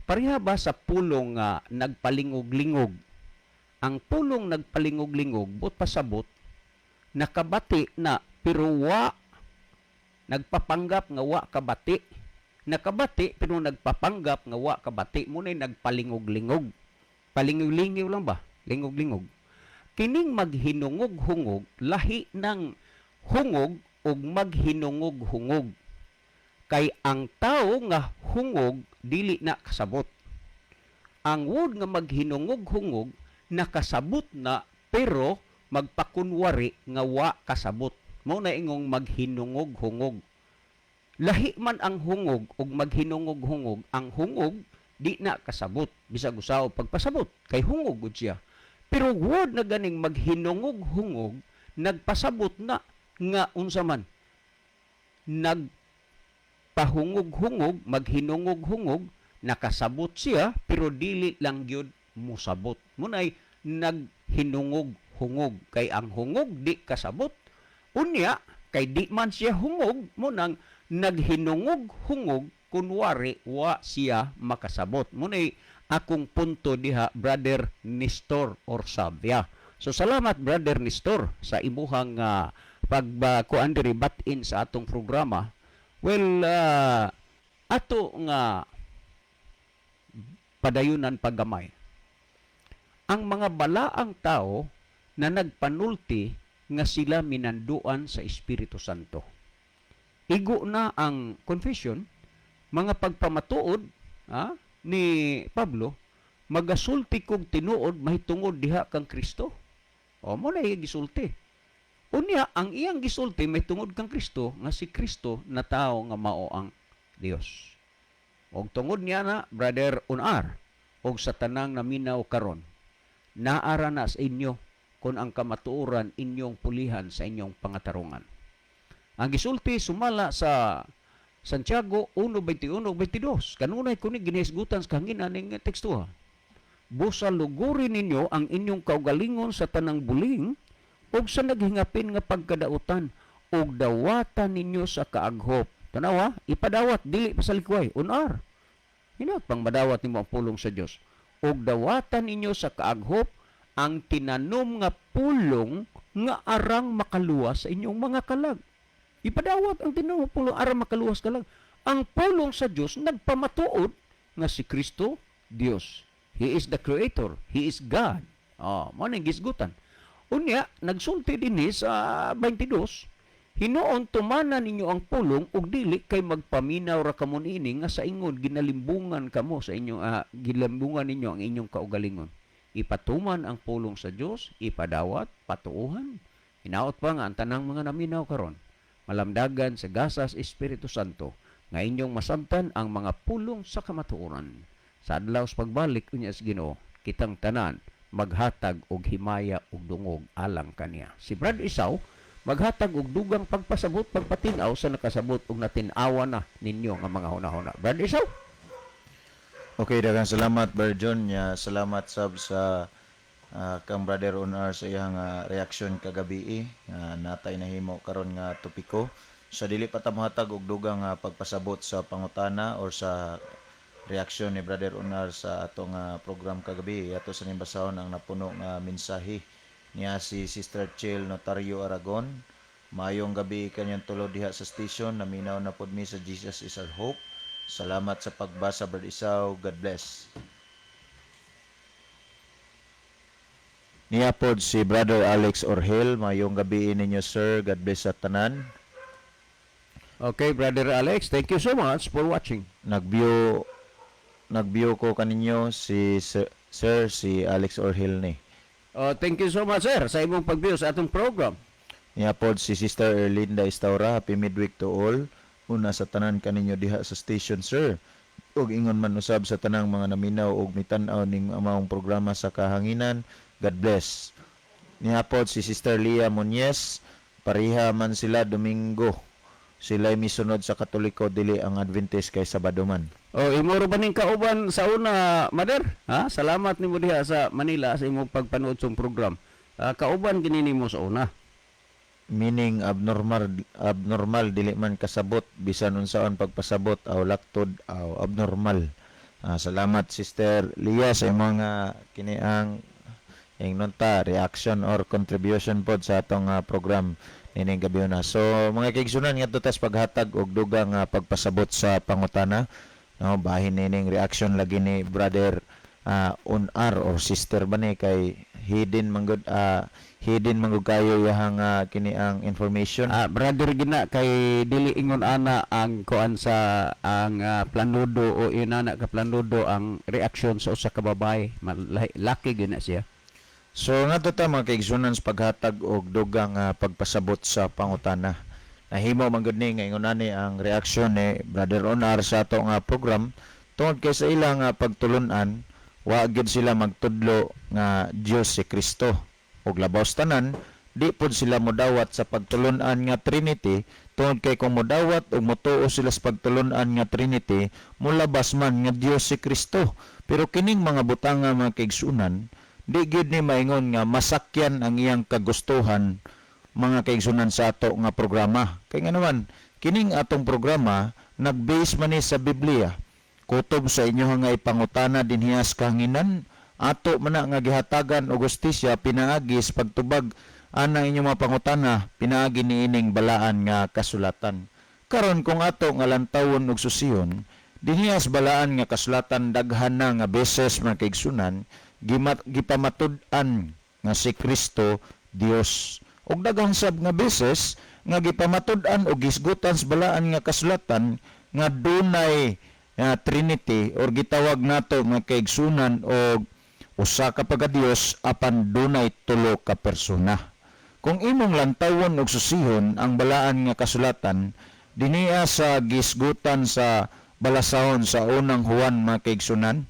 Pareha ba sa pulong nga nagpalingog-lingog? Ang pulong nagpalingog-lingog, but pasabot, nakabati na pero wa nagpapanggap nga wa kabati. Nakabati pero nagpapanggap nga wa kabati. Muna'y nagpalingog-lingog. Palingog-lingaw lang ba? Lingog-lingog. Kining maghinungog-hungog, lahi ng hungog ug maghinungog-hungog. Kay ang tao nga hungog dili na kasabot. Ang word nga maghinungog-hungog, nakasabot na pero magpakunwari nga wa kasabot. Mao na ingong maghinungog-hungog. Lahi man ang hungog ug maghinungog-hungog. Ang hungog di na kasabot bisag usaho pagpasabot kay hungog gud siya. Pero word na ganing maghinungog-hungog, nagpasabot na nga unsa man nagpahungog-hungog, maghinungog-hungog, nakasabot siya pero dili lang gyud musabot. Munay naghinungog-hungog kay ang hungog di kasabot. Unya kay di man siya hungog, munang naghinungog-hungog kunwari wa siya makasabot. Munay akong punto diha, Brother Nestor Orsabia. So salamat, Brother Nestor, sa imuhang pagkuan diri, bat-in sa atong programa. Well, ato nga padayunan paggamay. Ang mga balaang tao na nagpanulti nga sila minanduan sa Espiritu Santo. Igo na ang confession, mga pagpamatuod ni Pablo, magasulti kog tinuod mahitungod diha kang Kristo. O mo na iya gisulti. Unya ang iyang gisulti mahitungod kang Kristo nga si Kristo na tao nga mao ang Dios. Og tungod niya na, Brother Unar, og sa tanang naminaw karon, naara na sa inyo kung ang kamatuoran inyong pulihan sa inyong pangatarungan. Ang gisulti sumala sa Santiago 1:21-22. Kanunay kuni ginisgutan sa kahanginan ning teksto. Busa luguri ninyo ang inyong kaugalingon sa tanang buling ug sa naghingapin nga pagkadautan ug dawatan ninyo sa kaaghop. Tanawa, ipadawat dili pa sa likway, unar. Hinaut pang madawat nimo ang pulong sa Dios. Ug dawatan ninyo sa kaaghop ang tinanom nga pulong nga arang makaluwas sa inyong mga kalag. Ipadawat ang tinanom nga pulong arang makaluwas kalag. Ang pulong sa Dios nagpamatuod nga si Kristo Dios. He is the creator. He is God. Oh, mo nang gisgutan. Unya, nagsulti dinhi sa 22, hinuon tumana ninyo ang pulong ug dili kay magpaminaw ra kamo niini nga sa ingon ginalimbungan kamo sa inyong gilimbungan ninyo ang inyong kaugalingon. Ipatuman ang pulong sa Dios, ipadawat, patuuhan. Hinaot pa nga ang tanang mga naminaw karon malamdagan sa gasas Espiritu Santo nga inyong masabtan ang mga pulong sa kamatuoran. Sa adlaw sa pagbalik unya sa Ginoo, kitang tanan maghatag og himaya ug dungog alang kaniya. Si Brad Isaw maghatag og dugang pagpasabot, pagpatin-aw sa nakasabot ug natin-awa na ninyo nga mga hunahuna. Brad Isaw. Okay, daghang salamat, Brother John. Ya, salamat sab sa kang Brother Onar sa iyang reaksyon kagabi nga natay nahimo karon nga topiko. Sa dili pa ta mohatag og dugang pagpasabot sa pangutana or sa reaksyon ni Brother Onar sa atong program kagabi, ato sa ning basahon ang napuno nga mensahe niya si Sister Chel Notario Aragon. Maayong gabi kanyang tulo diha sa station. Naminaw na pod mi sa Jesus is Our Hope. Salamat sa pagbasa, Brad Isaw. God bless. Niya pod si Brother Alex Orhel. Maayong gabi ninyo, sir. God bless sa tanan. Okay, Brother Alex, thank you so much for watching. Nag-view ko kaninyo si sir, si Alex Orhel ni. Thank you so much, sir, sa imong pag-view sa atong program. Niya pod si Sister Erlinda Estaura. Happy midweek to all. Una sa tanan kaninyo diha sa station, sir. Ug ingon man usab sa tanang mga naminaw og mitan-aw ning among programa sa kahanginan. God bless. Niya pod si Sister Leah Muñez. Pareha man sila Domingo. Sila'y misunod sa Katoliko, dili ang Adventist kay Sabado man. O imo ra ba ning kauban sa una, Mader? Ha? Salamat nimo diha sa Manila sa imong pagpanood sa program. Ah, kauban kini nimo sa una. Meaning abnormal, abnormal, dili man kasabot bisan unsaon pagpasabot aw laktod aw abnormal. Ah, salamat, Sister Lia, sa imong kini ang ingnon ta reaction or contribution pod sa atong program nining gabi na. So mga kaigsunan, ngadto tas paghatag og dugang pagpasabot sa pangutana, no, bahin nining reaction lagi ni Brother Unar or sister ba ni, kay hidden manggod kayo yahang kini ang information. Ah, brother gina kay dili ingon ana ang kuan sa ang planudo o inana ka planudo ang reaksyon sa usa ka babae. Laki gina siya. So ngadto ta, mga kaigsunan, sa paghatag og dugang pagpasabot sa pangutana. Nahimo man gud ni nga ingon ani ang reaksyon ni Brother Onar sa ato nga program tungod kay sa ilang pagtulun-an wa gyud sila magtudlo nga Dios si Kristo. Ug labaw sa tanan, di pud sila modawat sa pagtulun-an nga Trinity tungod kay kung modawat ug motuo sila sa pagtulun-an nga Trinity, molabas man nga Dios si Kristo. Pero kining mga butanga, mga kaigsunan, di gyud ni maingon nga masakyan ang iyang kagustuhan, mga kaigsunan, sa ato nga programa. Kay nga naman, kining atong programa nag-base man ni sa Biblia. Kutob sa inyo nga ipangutana dinhiya sa kahanginan, ato man na nga gihatagan og hustisya pinaagi sa pagtubag ana inyong mga pangutana pinaagi niining balaan nga kasulatan. Karon kung ato nga lantawon og susiyon dinhiya sa balaan nga kasulatan, daghan na nga beses, mga kaigsunan, gipamatud-an nga si Kristo Dios. Ug daghan sab nga beses nga gipamatud-an og gisgutan sa balaan nga kasulatan nga dunay Trinity or gitawag nato, mga kaigsunan, og usa ka pagadios apan dunay tulo ka persona. Kung imong lantawon og susihon ang balaan nga kasulatan dinia sa gisgutan sa balasahon sa Unang Juan, mga kaigsunan,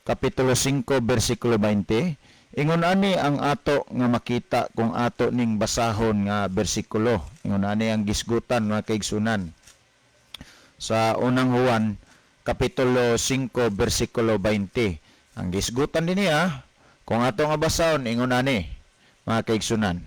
Kapitulo 5 bersikulo 20, ingon ani ang ato nga makita kung ato ning basahon nga bersikulo. Ingon ani ang gisgutan, mga kaigsunan, sa Unang Juan Kapitulo 5 bersikulo 20. Ang gisgutan din niya kung ato nga basahon, ingon ani, mga kaigsunan: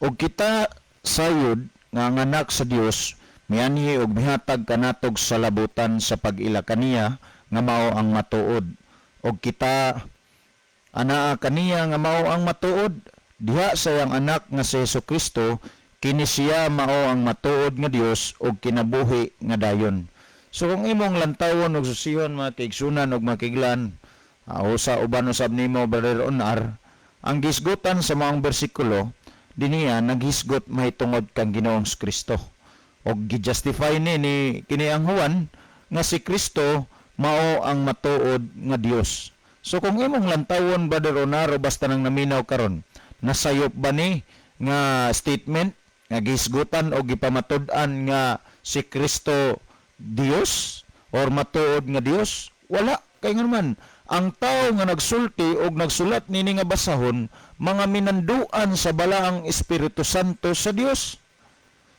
"Og kita sayod nga ang anak sa Dios mianhi og mihatag kanatog sa labutan sa pag-ila kaniya nga mao ang matuod. Og kita anaa kaniya nga mao ang matuod diha sa iyang anak nga si Hesus Kristo. Kini siya mao ang matuod nga Dios ug kinabuhi nga dayon." So kung imong lantawon og susihon, mga kaigsunan ug mga kaiglan, sa uban usab nimo, Brother Onar, ang gisgutan sa maong bersikulo diniya naghisgot mahitungod kang Ginoong Kristo. Og gi-justify ni kini ang Juan nga si Kristo mao ang matuod nga Dios. So kung imong lantawon, Brother Onaro, basta nang naminaw karon, nasayop ba ni nga statement nga gisgutan o gipamatud-an nga si Kristo Dios or matuod nga Dios? Wala. Kay nga naman, ang tao nga nagsulti og nagsulat nini nga basahon mga minanduan sa balaang Espiritu Santo sa Dios.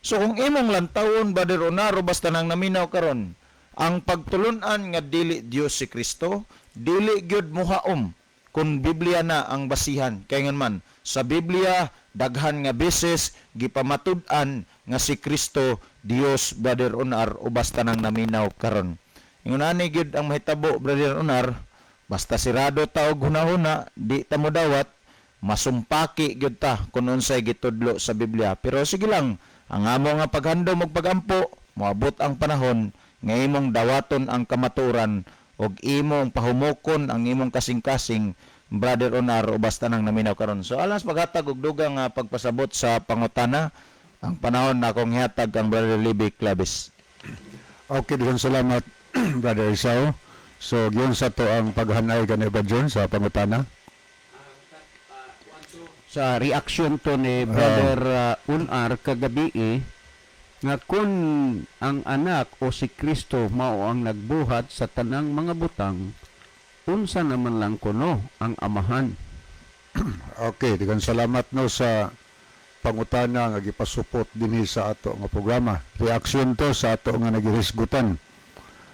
So kung imong lantawon, Brother Onaro, basta nang naminaw karon, ang pagtulunan nga dili Dios si Kristo, dili gyud muhaom kung Biblia na ang basihan. Kay ngan man, sa Biblia daghan nga beses gipamatud-an nga si Kristo Dios, Brother Onar, o basta nang naminaw karon. Ingon ani gyud ang mahitabo, Brother Onar, basta sirado ta og hunahuna, di ta mo dawat, masumpaki gyud ta kung unsay gitudlo sa Biblia. Pero sige lang, ang amo nga paghandom og pagampo, moabot ang panahon nga imong dawaton ang kamatuoran og imong pahumokon ang imong kasing-kasing, Brother Onar, o basta nang naminaw karon. So alas paghatag og dugang nga pagpasabot sa pangutana, ang panahon na akong hihatag kang Brother Libby Clavis. Okay, daghang salamat, Brother Isao. So, giyon sa to ang paghanay kani ba John sa pangutana? Sa reaction to ni Brother Unar kagabi eh, nga kung ang anak o si Kristo mao ang nagbuhat sa tanang mga butang, unsa naman lang kuno ang amahan? Okay, daghang salamat no sa pangutana nga gipasupot dinhi sa ato nga programa. Reaksyon to sa ato nga nagihisgutan.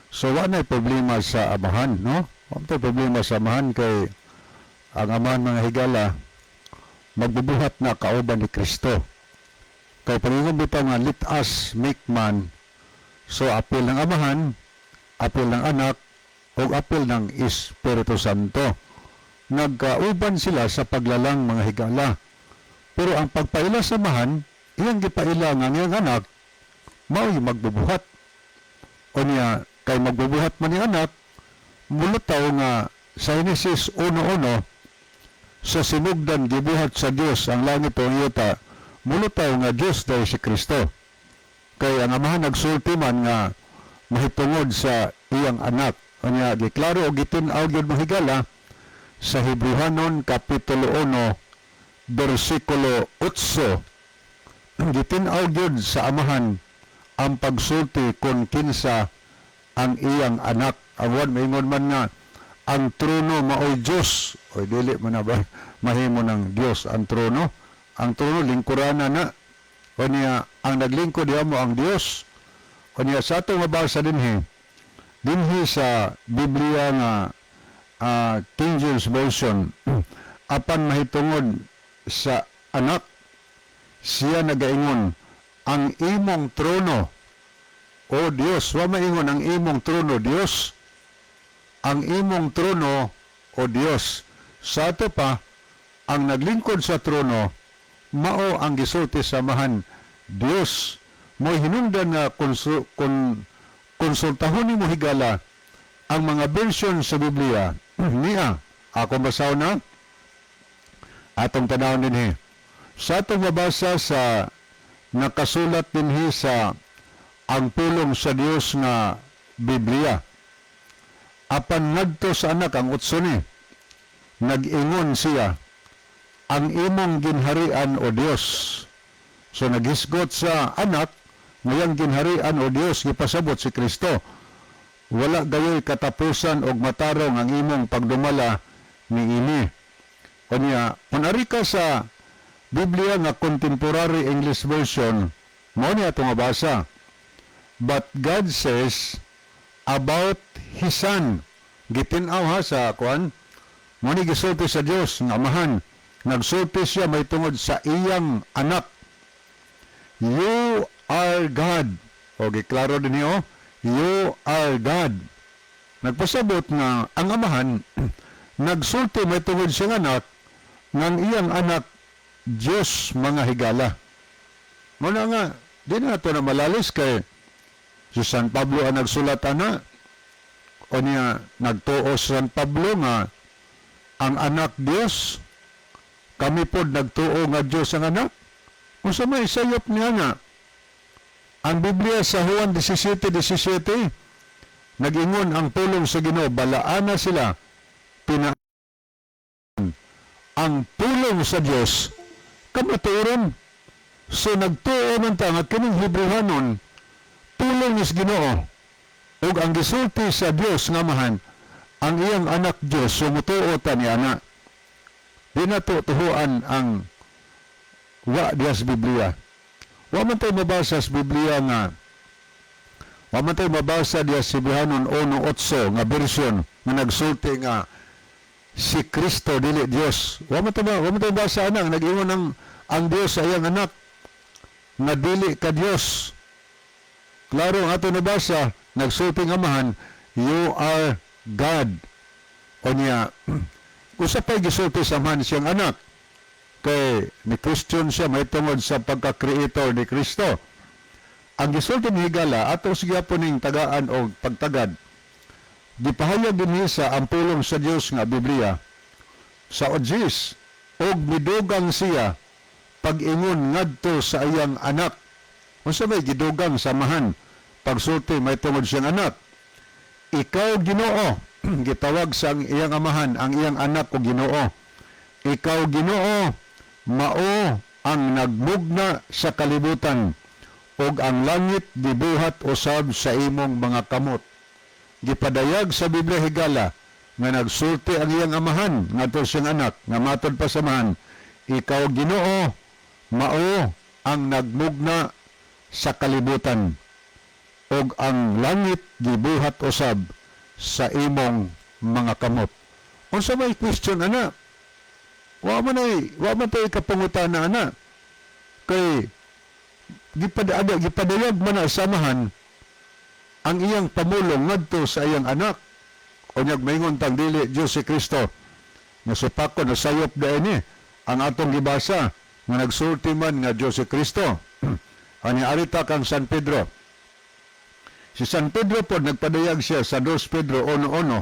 So wa nay problema sa Amahan, no? Wa may problema sa Amahan kay ang Amahan, mga higala, magbubuhat na kauban ni Kristo. Kay paningon bitaw nga "Let us make man", so apil ng Amahan, apil ng Anak, o apil ng Espiritu Santo. Nagkauban sila sa paglalang, mga higala. Pero ang pagpaila sa Amahan, iyang gipaila nga ang iyang Anak, mao'y magbubuhat. O niya, kay magbubuhat man ni Anak, mulutaw nga sa Genesis 1:1, sa sinugdan gibuhat sa Dios ang langit ug ang yuta, mulutaw nga Dios daw si Kristo. Kay ang Amahan nagsulti man nga mahitungod sa iyang Anak. Unya, giklaro o gitin-aw gyud, mga higala, sa Hebrehanon Kapitulo 1 bersikulo 8. Gitin-aw gyud sa Amahan ang pagsulti kung kinsa ang iyang Anak. Awan maingon man nga ang trono maoy Dios. Oy, dili man na ba mahimo ng Dios ang trono? Ang trono lingkurana na. O niya, ang naglingkod diha mo ang Dios. O niya, sa atong mabasa dinhi sa Biblia nga King James Version, apan mahitungod sa Anak, siya nagaingon, "Ang imong trono, O Dios." Wa maingon "Ang imong trono, Dios." "Ang imong trono, O Dios." Sa ato pa, ang naglingkod sa trono, mao ang gisulti sa Amahan, Dios. Mo hinungdan nga konsultahon nimo, higala, ang mga version sa Biblia niya. Ako basaw na atong tanawon dinhi. Sa atong mabasa sa nakasulat dinhi sa Ang Pulong sa Dios nga Biblia. Apan ngadto sa Anak, ang 8 ni, nag-ingon siya, "Ang imong ginharian, O Dios." So naghisgot sa Anak ngayang ginharian, O Dios, gipasabot si Kristo. "Wala gayoy katapusan og matarong ang imong pagdumala niini." O niya, kung ari ka sa Biblia nga Contemporary English Version, mao niya itong mabasa. "But God says about His Son." Gitin-aw ha sa kuan. Mo ni gisulti sa Dios nga Amahan. Nagsulti siya may tungod sa iyang Anak. "You are God." O giklaro din niyo, "You are God." Nagpasabot nga ang Amahan nagsulti may tungod siyang Anak nga ang iyang Anak Diyos, mga higala. Muna nga, di na ito na malalis kay si San Pablo ang nagsulat ana. O niya, nagtuo si San Pablo nga ang Anak Diyos. Kami po nagtuo nga Diyos ang Anak. Kung sa may sayop niya nga, ang Biblia sa Juan 17:17, nag-ingon ang pulong sa Ginoo, "Balaana sila, pina ang pulong sa Dios kamatuoran." So nagtuo man ta nga kining Hebrehanon pulong is Ginoo ug ang gisulti sa Dios nga Amahan, ang iyang Anak Dios, sumutuo ta ni ana. Di na to tuhuan ang wa diya sa Biblia. Wa man tayo mabasa sa Biblia nga, wa man tayo mabasa diya sa Hebrehanon 1:8 nga version nga nagsulti nga si Kristo dili Dios. Wa man tayo mabasa ana nga nag-ingon ang Dios sa iyang Anak nga dili ka Dios. Klaro ang ato nabasa, nagsulti ang Amahan, "You are God." O niya, usa pa'y gisulti sa Amahan siyang Anak, kay ni question siya may tungod sa pagka-creator ni Kristo. Ang gisulti ni higala, ato sige po ning tagaan o pagtagad, gipahayag dinhi sa Ang Pulong sa Dios nga Biblia sa Ojis, og midugang siya pag-ingon ngadto sa iyang Anak. Unsa may gidugang sa Amahan pagsulti may tungod siyang Anak? "Ikaw Ginoo," gitawag sa ang iyang Amahan ang iyang Anak og Ginoo. "Ikaw Ginoo mao ang nagmugna sa kalibutan ug ang langit gibuhat usab sa imong mga kamot." Gipadayag sa Biblia, higala, nga nagsulti ang iyang Amahan ngadto siyang Anak nga matod pa sa Amahan, "Ikaw Ginoo Mao ang nagmugna sa kalibutan ug ang langit gibuhat usab sa imong mga kamot. Unsa may question ana? Wa man tay kapangutana ana. Kay gipadayag man na samahan ang iyang pamulong ngadto sa iyang anak. Unyag maingon tang dili Diyos si Kristo. Nasupako, nasayop dahil ni ang atong gibasa nga nagsulti man nga Diyos si Kristo. Ani arita kang San Pedro. Si San Pedro po nagpadayag siya sa 2 Pedro 1:1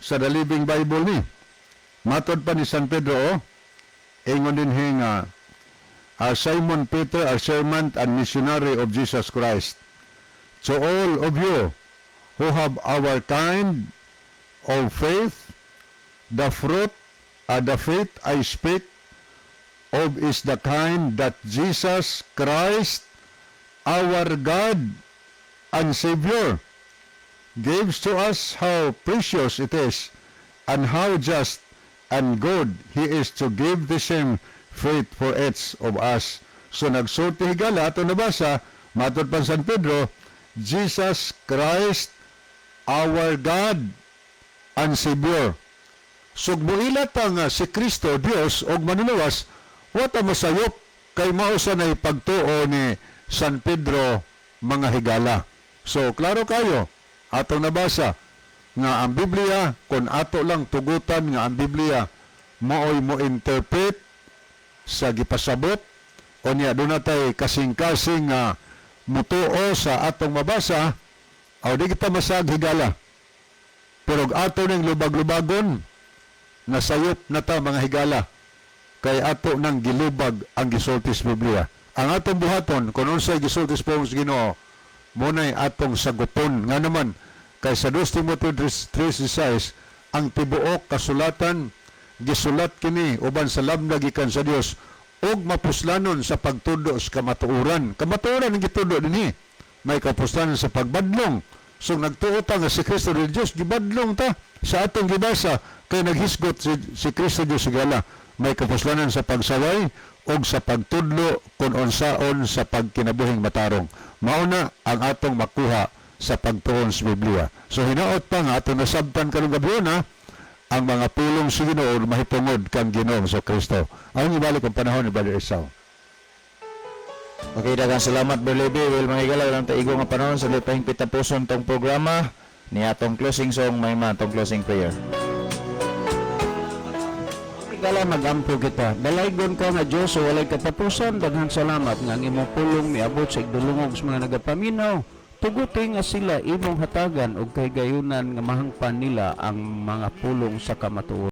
sa The Living Bible ni. Matod pa ni San Pedro, oh, ingon din nga, Simon Peter, a servant and missionary of Jesus Christ. To all of you who have our kind of faith, the faith I speak of is the kind that Jesus Christ, our God and Savior, gives to us. How precious it is and how just and good He is to give the same faith for each of us. So nagsulti, higala, ato nabasa, matod pa San Pedro, Jesus Christ, our God and Savior. So muila ta nga si Kristo Dios og manluluwas, wa ta masayop kay mao sa nay pagtuo ni San Pedro, mga higala. So klaro kayo atong nabasa nga ang Biblia, kung ato lang tugutan nga ang Biblia maoy mo interpret sa gipasabot, unya doon natay kasing-kasing nga mutuo sa atong mabasa, aw di kita masag, higala. Pero og ato ning lubag-lubagon, nasayop na ta, mga higala, kay ato nang gilubag ang gisulti sa Biblia. Ang atong buhaton, kung unsay gisulti sa pulong sa Ginoo, muna'y atong sagupon. Nga naman kay sa 2 Timothy 3:16, ang tibuok kasulatan gisulat kini uban sa lamna gikan sa Dios ug mapuslanon sa pagtudo sa kamatuoran. Kamatuoran ang gitudo dinhi. May kapuslanon sa pagbadlong. So nagtuo ta nga si Kristo dili Dios, gibadlong ta sa atong gibasa kay naghisgot si Kristo Dios, higala. May kapuslanan sa pagsaway ug sa pagtudlo kung unsaon sa pagkinabuhing matarong. Mao na ang atong makuha sa pagtuon sa Biblia. So hinaot pa nga atong nasabtan karong gabi na ang mga pulong sa Ginoo mahitungod kang Ginoong sa Kristo. Ang ibalik ang panahon ni Brother Esau. Okay, daghang salamat, Berlebe. Well, mga higala, walang taigo nga panahon sa lipahing pitapuson tong programa ni atong closing song, may man atong closing prayer. Higala, magampo kita. Dalaygon ka nga Diyos sa walay katapusan, daghang salamat nga ang imong pulong miabot sa igdulungog sa mga nagapaminaw. Tuguti nga sila imong hatagan og kahigayunan nga mahangpan nila ang mga pulong sa kamatuoran.